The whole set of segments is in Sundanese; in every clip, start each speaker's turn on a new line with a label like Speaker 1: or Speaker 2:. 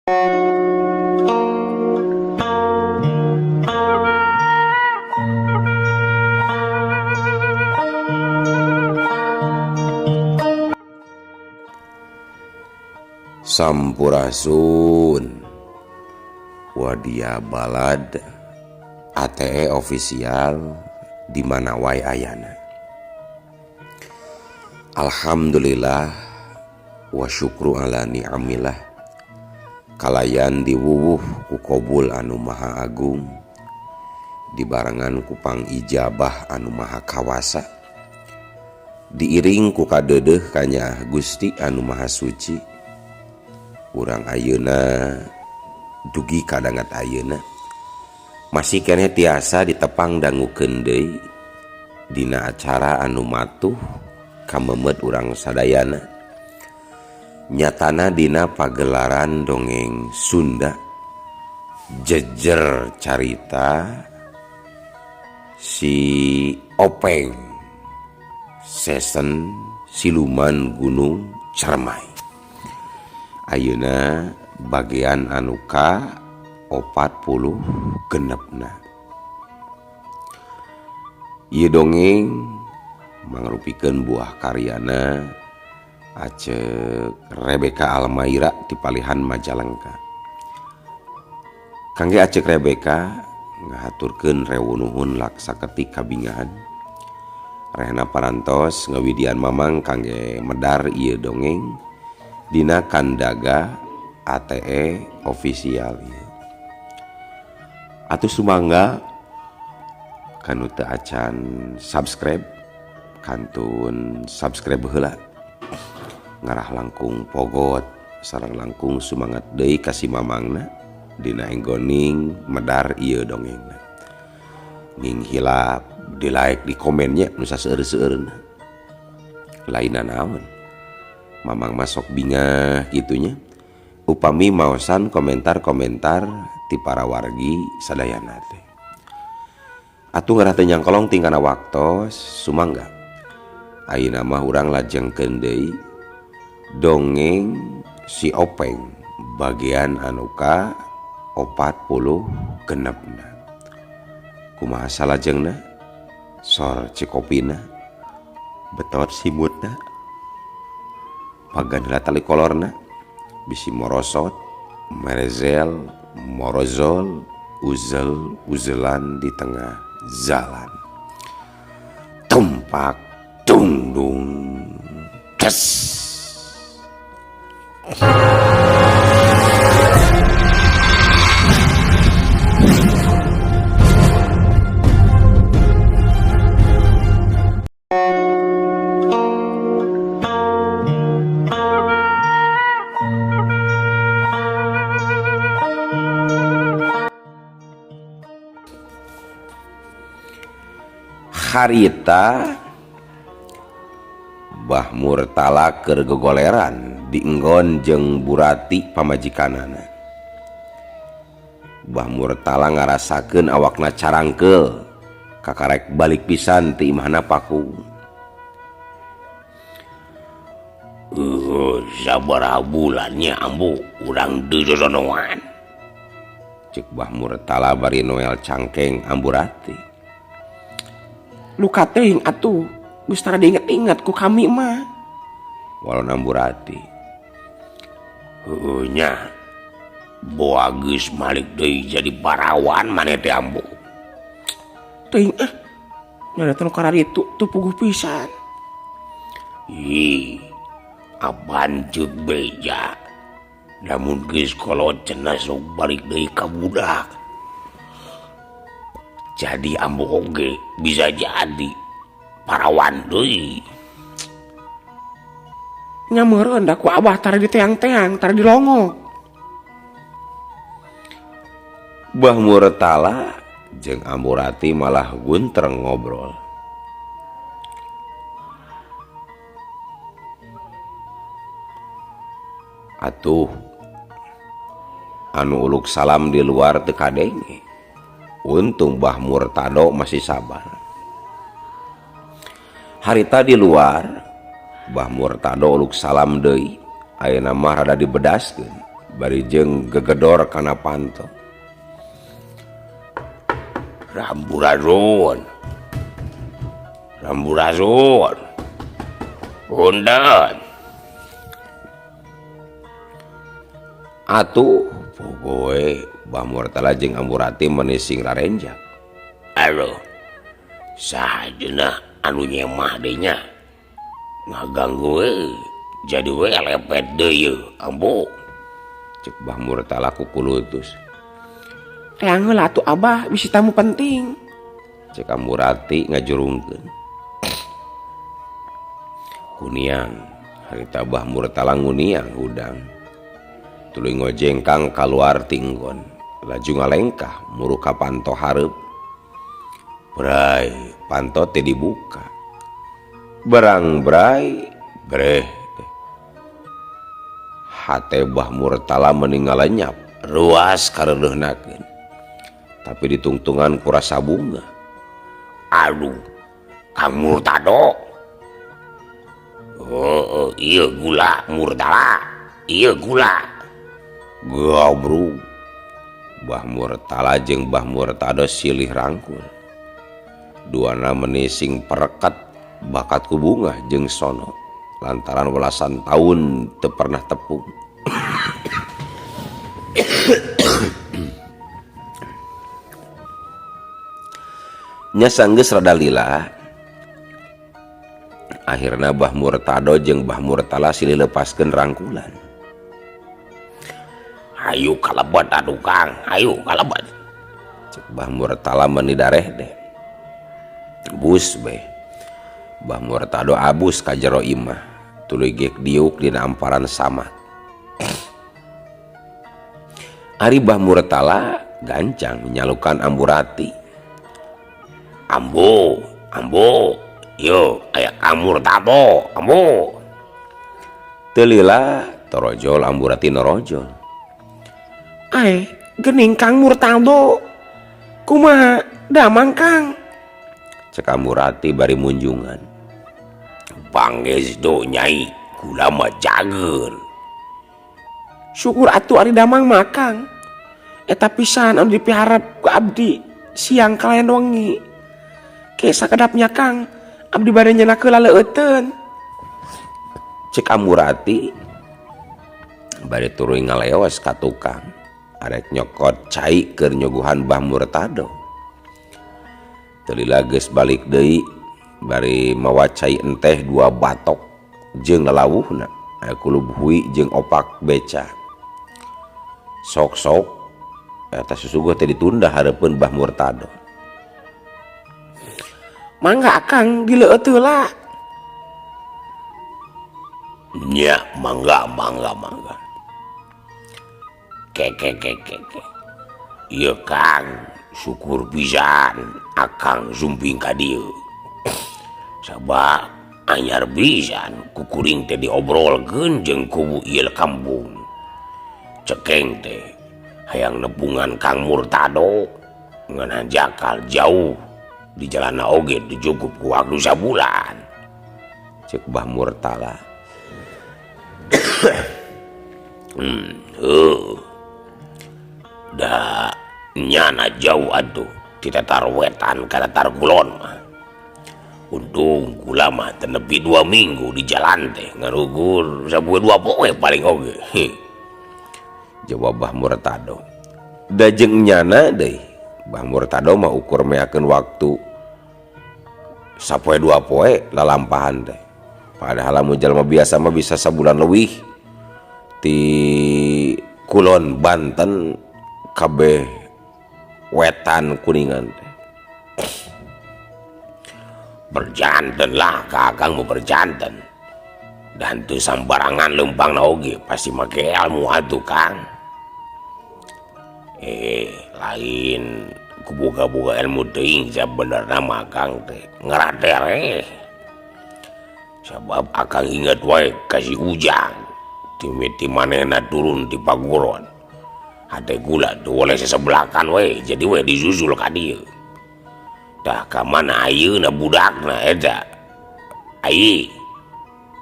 Speaker 1: Sampurasun Wadia Balad ATE official di mana wae ayana. Alhamdulillah wa syukru ala ni'amillah kalayan diwuwuh ku kobul anu maha agung dibarengan ku pangijabah anu maha kawasa diiring ku kadeudeuh kanyaah Gusti anu maha suci. Urang ayeuna dugi kadangat ayeuna masih keneh tiasa ditepang dangukeun deui dina acara anu matuh kamemet urang sadayana nyatana dina pagelaran dongeng Sunda jejer carita si Openg season siluman Gunung Cermai. Ayeuna bagian anu ka 46na. Ieu dongeng mangrupikeun buah karyana Acek Rebecca Almaira ti Palihan Majalengka. Kangge Acek Rebecca ngahaturkeun rewu nuhun laksa ketik kabingahan. Rehna parantos ngawidian mamang kangge medar ieu dongeng dina Kandaga ATE official ieu. Atuh sumangga kanu teu acan subscribe kantun subscribe heula ngarah langkung pogot sareng langkung sumangat deui ka si mamangna dina enggoning medar ieu dongengna. Ning hilap di like di komennya nu saseueur-seueurna. Lainna naon? Mamang masuk bingah gitunya upami maosan komentar-komentar ti para wargi sadayana teh. Atuh ngarah teu nyangkolong tingkana waktos sumangga. Ayeuna mah urang lajengkeun deui dongeng si Openg bagian anu ka 46na. Kumaha salajengna? Sor cikopina betot simutna pagan heula tali kolorna bisi morosot merezel morozol uzel uzelan di tengah jalan tumpak tungdung tes. Harita Bah Murtala keur gogoleran dienggon jeung Burati pamajikanana. Bah Murtala ngarasakeun awakna carangkeul kakarek balik pisan ti imahna Paku.
Speaker 2: Sabaraha bulannya ambu urang didodonoan.
Speaker 1: Cek Bah Murtala bari noel cangkeng Amburati. Luka teuing atuh geus tara diinget-inget ku kami mah. Walon Amburati.
Speaker 2: Heueuh nya. Boa geus malik deui jadi parawan maneh teh ambu.
Speaker 1: Teuing ah. Nya teh nu kararitu teu puguh pisan.
Speaker 2: Ih, apan ceuk beja. Lamun geus kolot cenah sok balik deui ka budak. Jadi ambu oge bisa jadi parawan deui.
Speaker 1: Nya meureun da ku abah tara diteang-teang, tara dilongok. Bah Murtala jeung Amburati malah guntreng ngobrol. Atuh anu uluk salam di luar teu kadenge. Untung Bah Murtado masih sabar. Harita di luar Bah Murtado uluk salam deui. Ayeuna mah rada dibedaskeun. Bari jeung gegedor kana panto.
Speaker 2: Sampurasun. Sampurasun. Punten.
Speaker 1: Atuh pogoe Bah Murtala jeung Amburati meuni sing rarenjak.
Speaker 2: Aduh. Saha cenah anu nyemah deui nya? Ngaganggu we. Jadi we lepet deui yeuh, ambu.
Speaker 1: Cek Bah Murtala kukulutus.
Speaker 3: Teang heula atuh Abah bisi tamu penting.
Speaker 1: Cek Amburati ngajurungkeun. Kuniang harita Bah Murtala nguniang hudang. Tuluy ngojengkang kaluar tinggon. Laju ngalengkah muru ka panto hareup. Bray, panto teh dibuka. Berang bray, breh. Hate Bah Murtala meuni ngalenyap, ruas kareudeuhnakeun. Tapi ditungtungan ku rasa bunga.
Speaker 2: Aduh, Kang Murtado. Oh, iya gula Murtala. Iya gula.
Speaker 1: Gabrug. Bah Murtala jeung Bah Murtado silih rangkul. Duana meuni sing perekat bakat ku bunga jeung sono lantaran welasan tahun teu pernah tepung. Nya sanggeus rada lila. Akhirna Bah Murtado jeung Bah Murtala silih lepaskeun rangkulan.
Speaker 2: Hayu kalebet atuh Kang, hayu kalebet.
Speaker 1: Cek Bah Murtala meuni dareh deh. Bus beh. Bah Murtado abus ka jero imah, tuluy geuk diuk dina amparan samat. Ari Bah Murtala gancang nyalukan Amburati.
Speaker 2: Ambu, ambu, yo aya Kang Murtado, ambu.
Speaker 1: Teu lila torojol Amburati norojol.
Speaker 3: Ae, geuning Kang Murtado. Kumaha damang Kang?
Speaker 1: Cek Amburati bari munjungan.
Speaker 2: Pangestu Nyai, kula mah cager.
Speaker 3: Syukur atuh ari damang mah Kang. Eta pisan anu dipiharep ku abdi siang kalayan wengi. Ke sakedapnya Kang, abdi bade nyenak heula leueuteun.
Speaker 1: Cek Amburati bari tuluy ngaleos ka tukang. Arek nyokot cai keur nyuguhan Bah Murtado. Teu lila geus balik deui bari mawa cai enteh 2 batok jeung lalawuhna aya kulub hui jeung opak beca. Sok-sok eta susuguh teh ditunda hareupeun Bah Murtado.
Speaker 3: Mangga Akang dileueut heula.
Speaker 2: Nya mangga mangga mangga. Ke ke ke ke ke. Ieu Kang, syukur pisan Akang sumping ka dieu. Sabab anyar pisan ku kuring teh diobrolkeun jeung kubu ieu kampung. Cekeng teh hayang nepungan Kang Murtado ngeunaan jakal jauh di jalana oge dicukup ku waktu sabulan.
Speaker 1: Cek Bah Murtala.
Speaker 2: Heuh. Da nyana jauh atuh ti tatar wetan ka tatar kulon mah. Untung kula mah teu nepi 2 minggu di jalan teh ngarugur sapoe 2 poe paling oge. Heh.
Speaker 1: Jawab Bah Murtado. Da jeung nyana deui. Bah Murtado mah ukur meakeun waktu sapoe 2 poe lalampahan teh. Padahal lamun jalma biasa mah bisa sabulan leuwih ti kulon Banten kabeh wetan Kuningan teh.
Speaker 2: Berjanten lah ka Akang mah berjanten. Dan teu sambarangan leumpangna oge pasti make ilmu atuh Kang. Lain kuboga-boga ilmu teuing sabenerna mah Akang teh ngaratereh. Sabab Akang inget wae ka si Ujang timiti manehna turun di paguron. Hate gula teu boleh sesebelakan we, jadi we disusul ka dieu. Tah ka mana ayeuna budakna eta? Ai.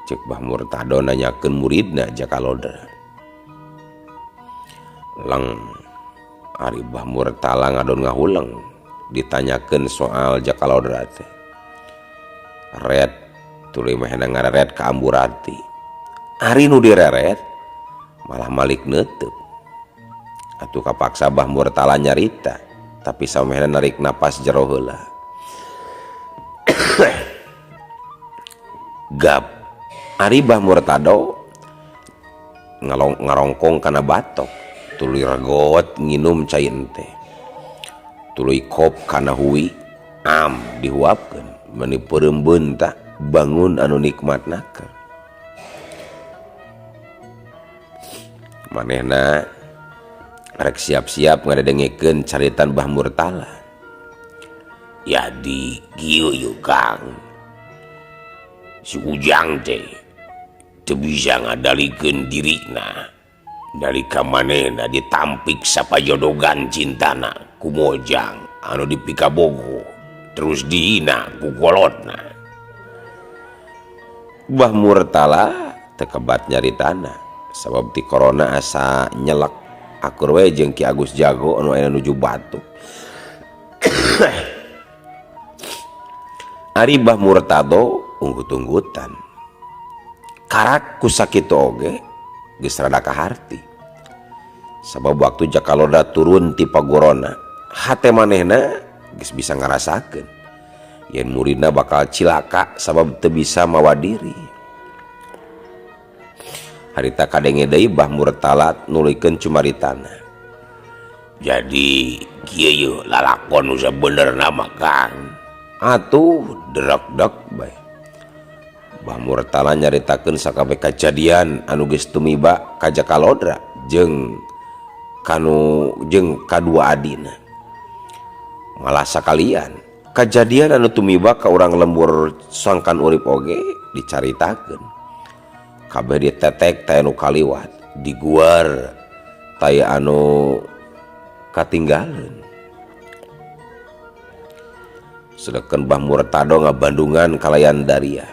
Speaker 1: Cek Bah Murtado nanyakeun muridna Jaka Lodra. Leng ari Bah Murtala ngadon ngahuleng ditanyakeun soal Jakalodra teh. Ret tuluy mehna ngareret ka Amburati. Ari nu direret malah malik neuteuk. Atuh kapaksa Bah Murtala nyarita, tapi samehna narik napas jero heula. Gap ari Bah Murtado ngarongkong kana batok, tuluy regot nginum cai ente. Tuluy kop kana hui am dihuapkeun meuni peureum beunta bangun anu nikmat naker. Manehna rek siap-siap ngadengekeun caritan Bah Murtala.
Speaker 2: Ya di kieu yeuh Kang. Si Ujang teh teu bisa ngadalikeun dirina. Nalika manehna ditampik sapajodogan cintana ku Mojang anu dipikabogo terus dihina ku kolotna.
Speaker 1: Bah Murtala teu kebat nyaritana sabab ti corona asa nyelek akur we jeung Ki Agus Jago anu aya nuju batuk. Ari Bah Murtado unggut-unggutan. Karak ku sakitu oge geus rada kaharti. Sabab waktu Jakalodra turun ti pagorona, hate manehna geus bisa ngarasakeun yen muridna bakal cilaka sabab teu bisa mawa diri. Harita kadenge deui Bah Murtala nuluykeun cumaritana.
Speaker 2: Jadi kieu yeuh lalakon nu sabenerna mah Kang.
Speaker 1: Atuh drekdek bae. Bah Murtala nyaritakeun sakabeh kajadian anu geus tumiba ka Jakalodra jeung kanu jeung kadua adina. Malah sakalian kajadian anu tumiba ka urang lembur sangkan urip oge dicaritakeun. Kabeh ditetek teh anu kaliwat, diguar teh anu katinggaleun. Sedengkeun Bah Murtado ngabandungan kalayan daria.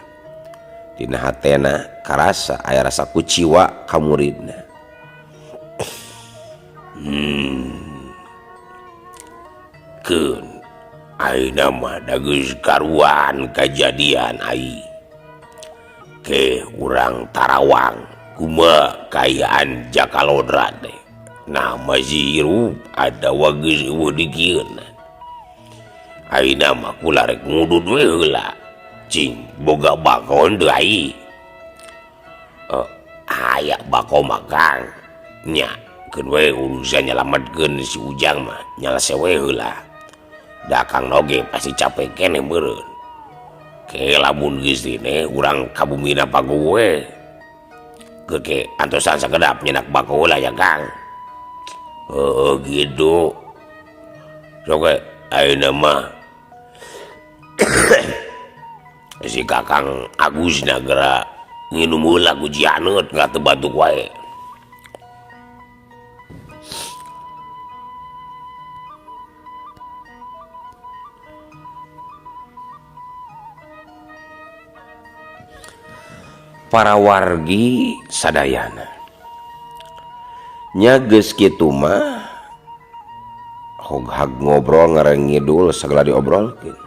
Speaker 1: Dina hatena karasa aya rasa kuciwa ka muridna.
Speaker 2: Keun ayeuna mah da geus karuan kajadian ai. Ke urang Tarawang kumaha kaayaan Jakalodra teh. Nah masih hirup atawa geus eueuh dikieun. Ayeuna mah kula rek ngudud we heula. Cing boga bakon teu ai. Aya bako mah Kang. Nya keun we urusan nyalametkeun si Ujang mah nyalese we heula. Da Kang oge pasti capek keneh meureun. Ke lamun geus dine urang ka bumina pagu we. Ke antosan sakedap nyenak bako heula ya Kang. Heueuh gitu. Sok we ayeuna mah si Kakang Agus nagara nginum heula ku Cianeut nggak teu batuk wae.
Speaker 1: Para wargi sadayana nya geus kitu mah hoghag ngobrol ngareng ngidul sagala diobrolkeun.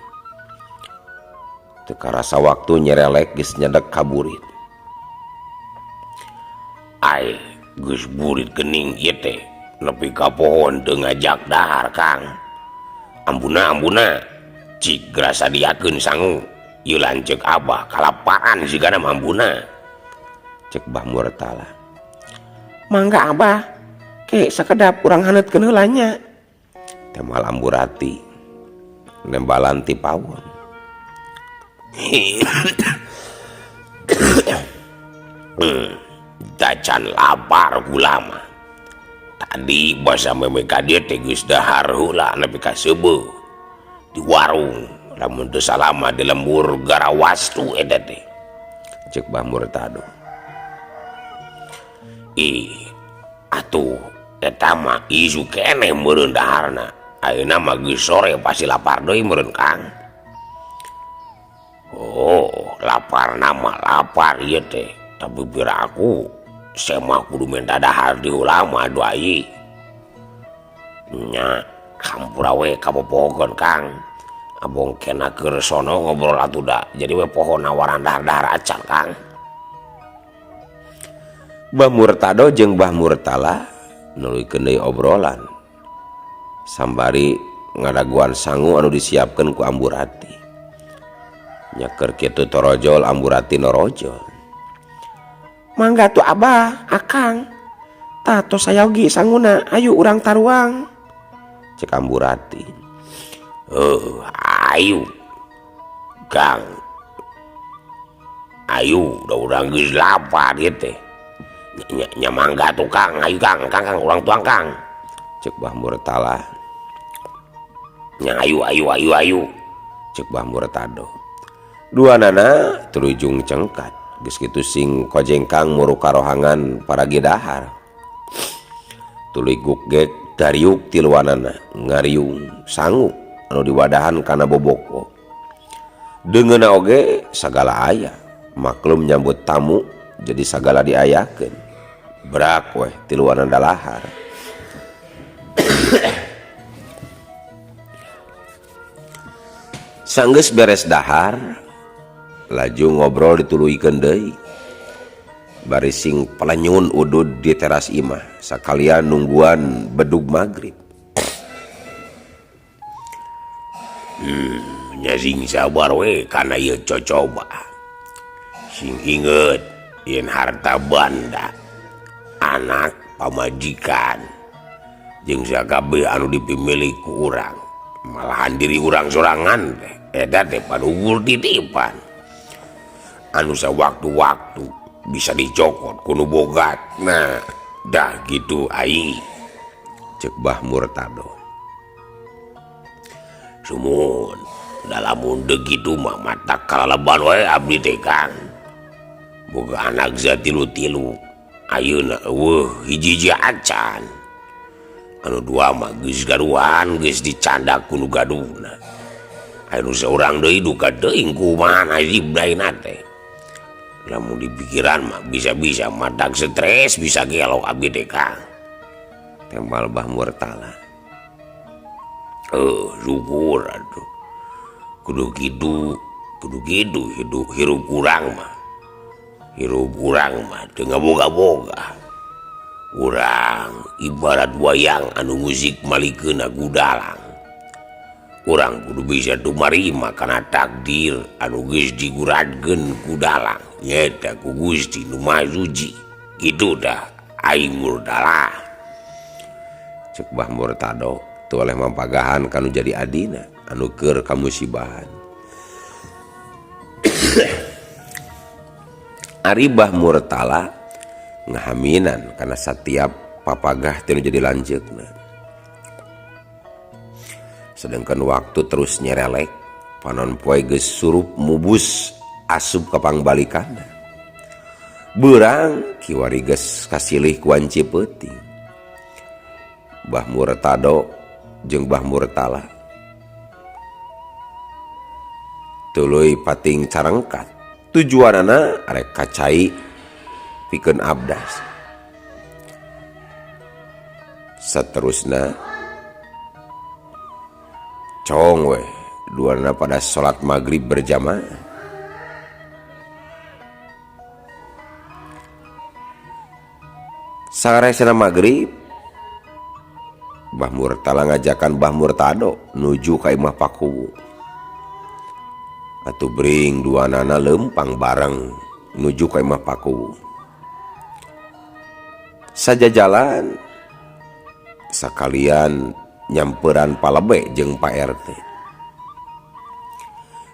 Speaker 1: Teu karasa waktu nyerelek geus nyedek ka burit.
Speaker 2: Ai geus burit geuning ieu teh nepi ka pohon teu ngajak dahar Kang. Ambuna ambuna cik gerasa diakeun sangu. Ieu lanceuk abah kalaparan sigana mah ambuna.
Speaker 1: Cek Bah Murtala.
Speaker 3: Mangga abah, ke sakedap urang haneutkeun heula nya.
Speaker 1: Temal Amburati nembalan ti pawon.
Speaker 2: Dacan lapar kula mah. Tadi basa meme ka dieu teh geus dahar heula nepi ka seubeuh di warung. Lamun teu salama di lembur garawastu eta teh.
Speaker 1: Cek Bah Murtado.
Speaker 2: Ih, atuh eta mah isu keneh meureun daharna. Ayeuna mah geus sore pasti lapar deui meureun Kang. Oh, lapar nama lapar ieu teh. Tapi piraku saya mah kudu minta dahar di ulama doai. Nya hampura we kapopohokeun Kang. Abong kena keur sono ngobrol atuh da. Jadi we poho nawaran dahar-dahar acan Kang.
Speaker 1: Bah Murtado jeung Bah Murtala nuluykeun deui obrolan. Sambari ngadaguan sangu anu disiapkeun ku Amburati. Nyaker kitu torojol Amburati norojol.
Speaker 3: Mangga tuh Abah, Akang. Tah tos sayogi sanguna, ayo urang taruang.
Speaker 1: Cek Amburati.
Speaker 2: Ayo. Kang. Ayo, udah urang geus lapar ieu teh. Nya mangga tuh Kang, ayo Kang, Kang, Kang, urang tuang Kang.
Speaker 1: Cek Bah Murtala.
Speaker 2: Nya ayo ayo ayo ayo.
Speaker 1: Cek Bah Murtado. Dua nana terujung cengkat. Geus kitu sing kojengkang muru karohangan paragi dahar. Tuluy gugek dariuk tiluanana ngariung sangu anu diwadahan kana boboko. Deungeunna oge sagala aya, maklum nyambut tamu jadi sagala diayakeun. Brak weh tiluanana dalahar. Sanggeus beres dahar, laju ngobrol dituluykeun deui. Bari sing pelenyun udud di teras imah sakalian nungguan bedug magrib.
Speaker 2: Nya sing sabar we kana ieu cocoba. Sing inget yen harta banda, anak pamajikan jeung sakabeh anu dipimilik ku urang, malahan diri urang sorangan teh eta teh panugur titipan. Anu sawaktu-waktu bisa dicokot ku nu bogat. Nah, dah gitu ai.
Speaker 1: Cek Bah Murtado.
Speaker 2: Sumuhun, da lamun deuk kitu mah mata kalaleban wae abdi teh Kang. Boga anak satilu-tilu, ayeuna eueuh hiji-hiji acan. Anu dua mah geus gaduhan, geus dicandak ku nu gaduhna. Anu saurang deui duka teuing kumaha nasib daina teh. Lamun dipikiran mah bisa-bisa matak stres, bisa gelo abdi teh Kang.
Speaker 1: Tembal Bah Murtala.
Speaker 2: Syukur atuh. Kudu kitu, kudu kitu hidup hirup urang mah. Hirup urang mah teu ngaboga-boga. Urang ibarat wayang anu musik malikeunna gudalang. Urang kudu bisa tumarima kana takdir anu geus diguradkeun ku dalang nyaeta ku Gusti Nu Maha Suci. Kitu tah aing Murtala.
Speaker 1: Cek Bah Murtado teu oleh mampagahan kanu jadi adina anu keur kamusibahan. Ari Bah Murtala ngahaminan kana satiap papagah teh nu jadi lanceukna. Sedangkan waktu terus nyerelek, panon poe geus surup mubus asup ka pangbalikanna. Beurang kiwari geus kasilih ku wanci peuting. Bah Murtado jeung Bah Murtala tuluy pating carengkat. Tujuanana arek kacai pikeun abdas. Saterusna cong weh duana pada salat maghrib berjamaah. Saresna maghrib, Bah Murtala ngajakan Bah Murtado nuju ka imah Pakuwu. Atuh bring duanana lempang bareng nuju ka imah Pakuwu. Sajajalan sakalian nyamperan palebe jeung Pak RT.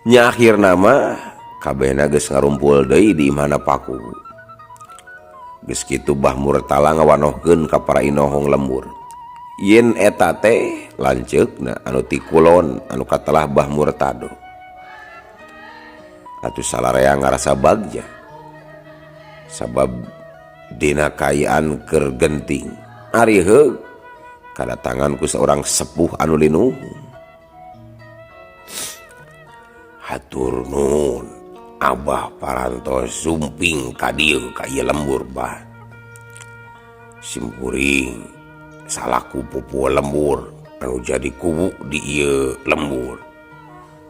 Speaker 1: Nya akhirna mah kabehna geus ngarumpul deui di imahna Pakuwu. Geus kitu Bah Murtala ngawanohkeun ka para inohong lembur. Yen eta teh lanceukna anu ti kulon anu katelah Bah Murtado. Atuh salarea ngarasa bagja. Sabab dina kaayaan keur genting. Ari heug kadatangan ku seorang sepuh anu linuhun.
Speaker 2: Hatur nuhun Abah parantos sumping ka dieu ka ieu lembur Bah. Simkuring Salaku pupuh lembur anu jadi kuwu di ieu lembur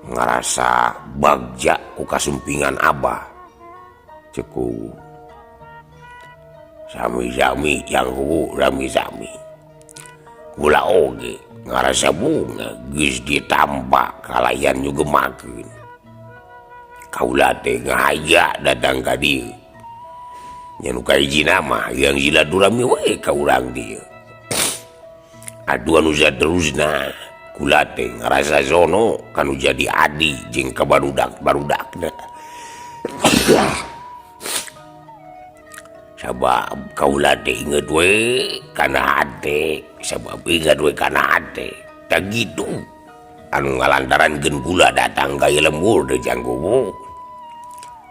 Speaker 2: ngarasa bagja ku kasumpingan Abah cek kuwu. Sami-sami jang kuwu sami-sami kula oge ngarasa bunga geus ditampa kalayan juga makeun kaula teh ngahaya datang ka dieu nya nu kahiji mah yang silaturahmi we ka urang dieu. Aduh anu saterusna kula teh ngarasa sono kanu jadi adi jeung ka barudak-barudakna. Sabab kaula teh inget we kana hate, sabab inget we kana hate. Tah kitu anu ngalantaran geun kula datang ka ieu lembur teh jang kuwu.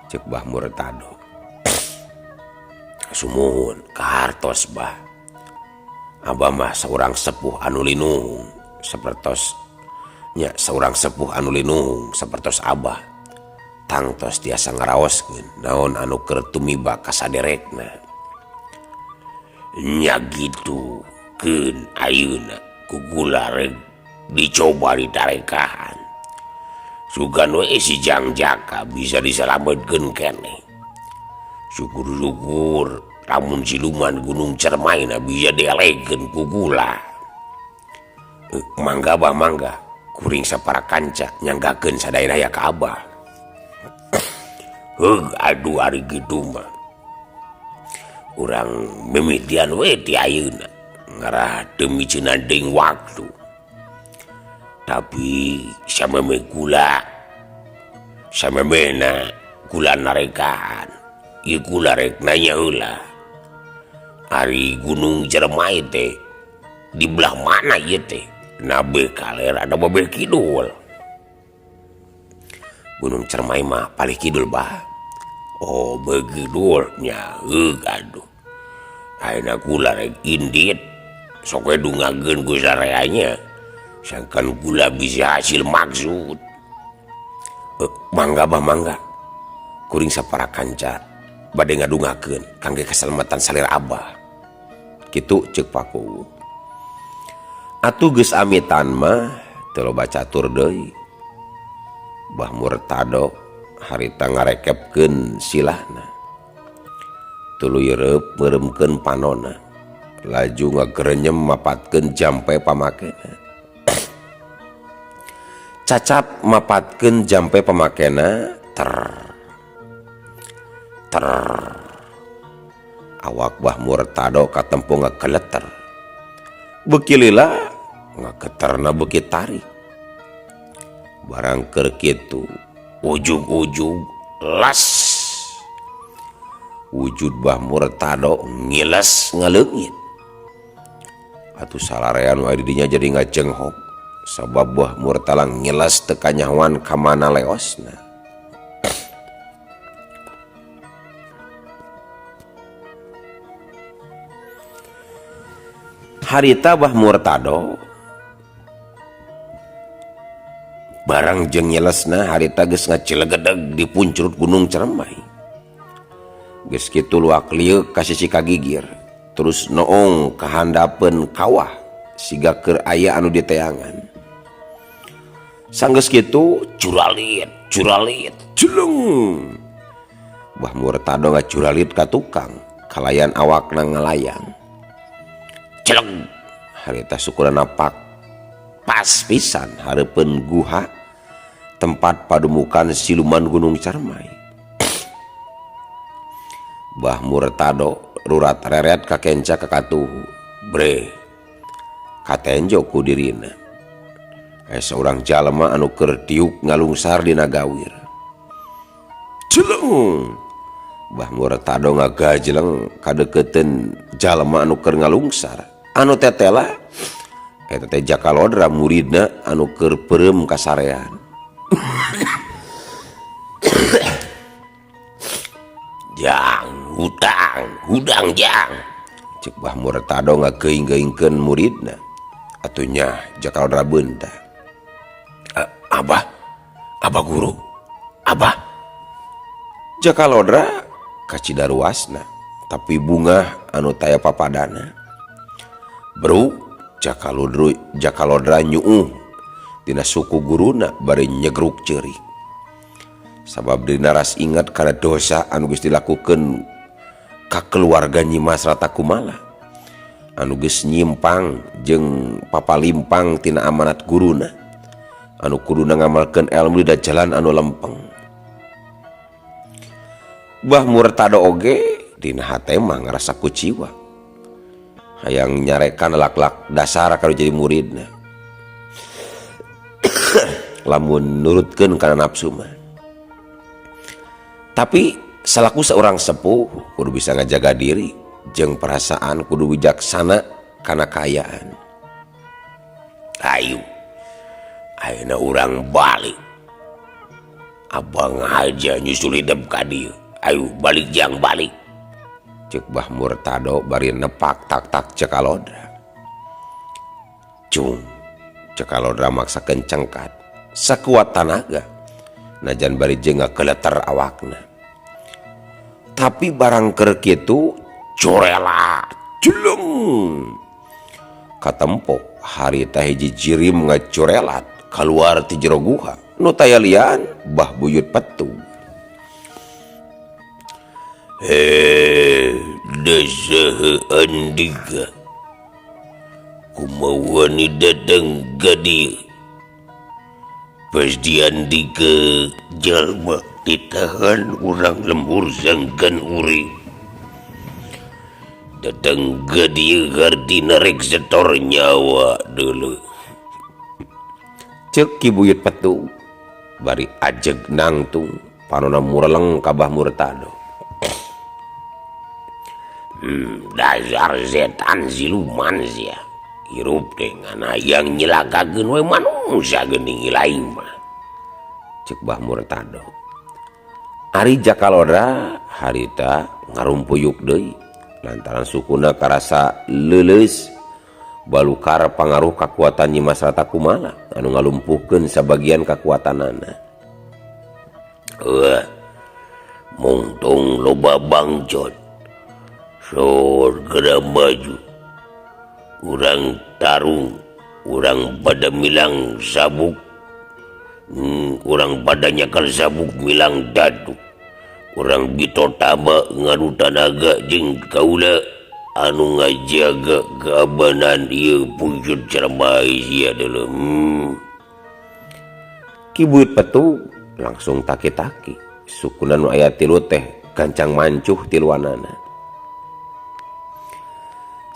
Speaker 1: Ceuk Bah Murtado.
Speaker 2: Sumuhun kahartos Bah. Abah mah saurang sepuh anu linuhung sapertos nya saurang sepuh anu linuhung sapertos Abah tangtos tiasa ngaraoskeun naon anu keur tumiba ka saderekna. Nya kitu keun ayeuna ku kula rek dicoba ditarekahan sugan we si Jang Jaka bisa disalametkeun keneh. Syukur-syukur lamun siluman Gunung Cermaina bisa dielekeun ku kula. Mangga Bah mangga kuring sapara kanca nyanggakeun sadayana aya ka Abah. Heug aduh ari kitu mah urang mimitian we ti ayeuna ngarah teu miceunan deui waktu. Tapi samemeh kula samemehna kula narekaan ieu kula rek nanya heula. Ari Gunung Cermai teh di belah mana ieu teh? Nabe kaler ada babeh kidul. Gunung Cermai mah palih kidul Bah. Oh begidul nya heug aduh. Ayeuna kula rek indit sok we dungakeun ku sareanya. Sangkan kula bisa hasil maksud. Mangga Bah mangga. Kuring sapara kanca bade ngadungakeun kangge kasalamatan salir Abah.
Speaker 1: Kitu ceuk Pak Kuwu. Atuh geus amitan mah teu loba catur deui. Bah Murtado harita ngarekepkeun silahna. Tuluy reup meureumkeun panona. Laju ngagerenyem mapatkeun jampe pamakena. Cacap mapatkeun jampe pamakena ter ter. Awak Bah Murtado katempo ngageleter. Beuki lila ngageterna beuki tarik. Barang keur kitu
Speaker 2: ujug-ujug las.
Speaker 1: Wujud Bah Murtado ngiles ngaleungit. Atuh salarean wae di dinya jadi ngajenghok sabab Bah Murtala ngiles teu kanyahoan ka mana leosna. Harita Bah Murtado barang jeung nyelesna harita geus ngacilegedeg di puncrut Gunung Cermai. Geus kitu luak lieuk ka sisi kagigir terus noong ka handapeun kawah siga keur aya anu diteangan. Sanggeus kitu
Speaker 2: curalit curalit
Speaker 1: jeleng. Bah Murtado ngacuralit ka tukang kalayan awakna ngalayang.
Speaker 2: Celeng.
Speaker 1: Harita syukurna napak pas pisan hareupeun guha tempat padumukan siluman Gunung Cermai. Bah Murtado rurat reret ka kenca ka katuhu bre katenjo ku dirina. Seorang jalma anu keur diuk ngalungsar dina gawir. Jeleng. Bah Murtado ngagajeleng kadeukeuteun jalma anu keur ngalungsar. Anu tetela eta teh Jaka Lodra muridna anu keur peureum kasarean.
Speaker 2: Jang hutang hudang jang
Speaker 1: Cek Bah Murtado ngageuing-geuingkeun muridna. Atuh nya Jaka Lodra beunta.
Speaker 2: Abah, Abah guru, Abah.
Speaker 1: Jaka Lodra kacida ruasna tapi bungah anu taya papadana. Bro Jakalodra nyuuh tina suku guruna bari nyegruk ceurik. Sabab dina ras ingat kana dosa anu geus dilakukeun ka keluarga Nyimas Rata Kumala anu geus nyimpang jeung papalimpang tina amanat guruna anu kuduna ngamalkeun ilmu di jalan anu lempeng. Bah Murtado oge dina hate mah ngarasa kuciwa hayang nyarekan lak-lak dasar kalau jadi muridna lamun nurutkeun kana nafsu mah. Tapi salaku seorang sepuh kudu bisa ngajaga diri jeung perasaan kudu bijaksana kana kaayaan.
Speaker 2: Ayo ayeuna urang balik. Abang aja nyusul hidup ka dieu. Ayo balik jang balik.
Speaker 1: Cek Bah Murtado bari nepak tak-tak Jakalodra. Cung Jakalodra maksa kencengkat sakuat tanaga najan bari jeung ngakeleter awakna. Tapi barang keur kitu
Speaker 2: corela
Speaker 1: jeleng katempo harita hiji jirim ngacorelat keluar ti jero guha nu taya lian Bah Buyut Petu.
Speaker 2: Deseheun diga kumaha wani datang ka dieu pasdian dika jalma ditahan urang lembur sangkan urip datang ka dieu hartina rek setor nyawa dulu.
Speaker 1: Ceuk Ki Buyut Petu bari ajeg nangtung panona mureleng ka Bah Murtado.
Speaker 2: Dasar setan siluman sia hirup teh ngan hayang nyelakakeun we manusia geuning lain mah.
Speaker 1: Ceuk Bah Murtado. Ari Jakalodra harita ngarumpuyuk deui lantaran sukuna karasa leuleus balukar pangaruh kakuatan Nyimas Rata Kumala anu ngalumpuhkeun sabagian kakuatanana.
Speaker 2: Mungtung loba bangcot surga maju urang tarung urang pada milang sabuk urang pada nyakal sabuk milang dadu urang bito taba ngadu tanaga jeung kaula anu ngajaga keamanan ieu pujud cermai sia dulu.
Speaker 1: Ki Buyut Petu langsung taki-taki sukuna nu aya tilu teh gancang mancuh tiluanana.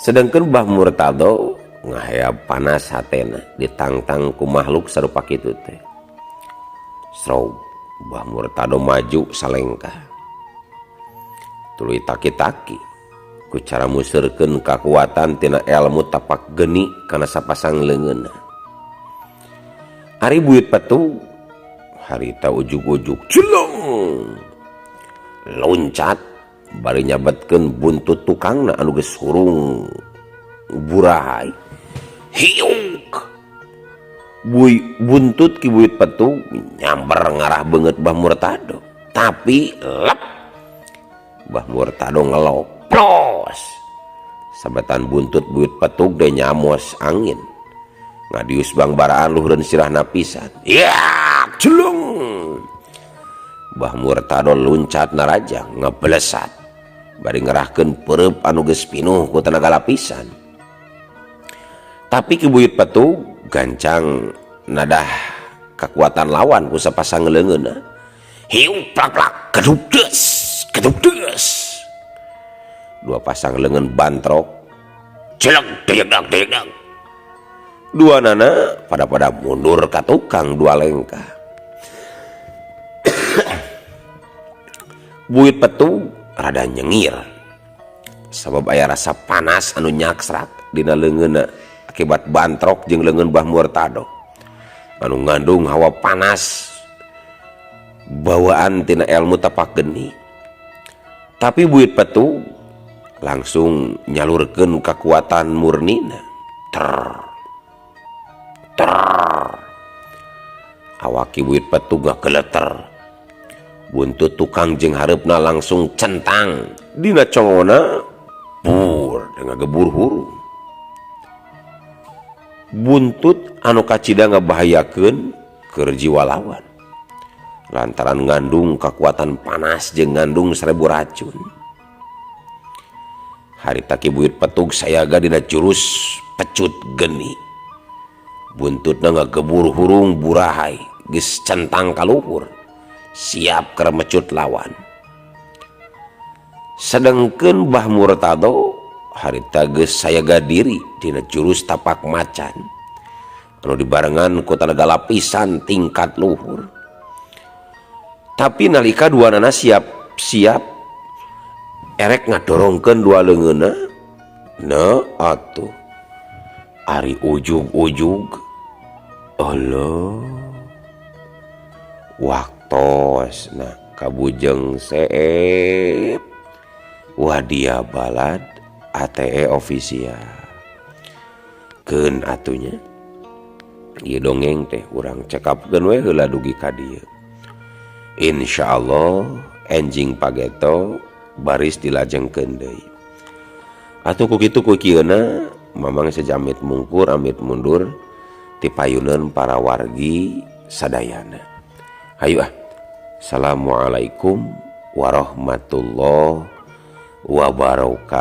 Speaker 1: Sedangkan Bah Murtado ngahayap panas hatena ditangtang ku makhluk sarupa kitu teh. Srow Bah Murtado maju salengkah. Tuluy taki-taki ku cara museurkeun kakuatan tina ilmu tapak geni kana sapasang leungeunna. Ari Buyut Petu harita ujug-ujug jeleng loncat bari nyabetkeun buntut tukangna anu geus hurung burahay. Hiuk buntut Ki Buyut Petu nyamber ngarah beungeut Bah Murtado. Tapi lep Bah Murtado ngelok plos sabetan buntut Buyut Petu ge nyamos angin ngadius bangbaraan luhureun sirahna pisan. Ya jeleng Bah Murtado luncat narajang ngeblesat bari ngerahkeun peureub anu geus pinuh ku tenaga lapisan. Tapi Ki Buyut Petu gancang nadah kekuatan lawan ku sapasang leungeunna. Hiu plak-plak keduk des keduk des. Dua pasang leungeun bantrok
Speaker 2: jeleng deyek deyek.
Speaker 1: Dua nana pada-pada mundur ka tukang dua lengkah. Buyut Petu rada nyengir sabab aya rasa panas anu nyaksrak dina leungeunna akibat bantrok jeung leungeun Bah Murtado anu ngandung hawa panas bawaan tina ilmu tapak geni. Tapi Buyut Petu langsung nyalurkeun kakuatan murnina. Ter ter awak Ki Buyut Petu ngageleter buntut tukang jeung hareupna langsung centang dina congona bur ngagebur hurung. Buntut anu kacida ngabahayakeun keur jiwa lawan lantaran ngandung kekuatan panas jeung ngandung 1000 racun. Harita Ki Buyut Petug sayaga dina jurus pecut geni. Buntutna ngagebur hurung burahai geus centang kaluhur, siap keur mecut lawan. Sedengkeun Bah Murtado harita geus sayaga diri dina jurus tapak macan anu dibarengan ku tanaga lapisan tingkat luhur. Tapi nalika duanana siap-siap erek ngadorongkeun dua leungeunna, na atuh ari ujug-ujug Allah waktosna kabujeng seep wadia balad ATE official keun atunya ieu dongeng teh urang cekapkeun we heula dugi ka dieu. Insyaallah enjing pageto baris dilajengkeun deui. Atuh ku kitu ku kieuna Mamang sejamit mungkur amit mundur ti payuneun para wargi sadayana. Hayu ah. Assalamualaikum warahmatullahi wabarakatuh.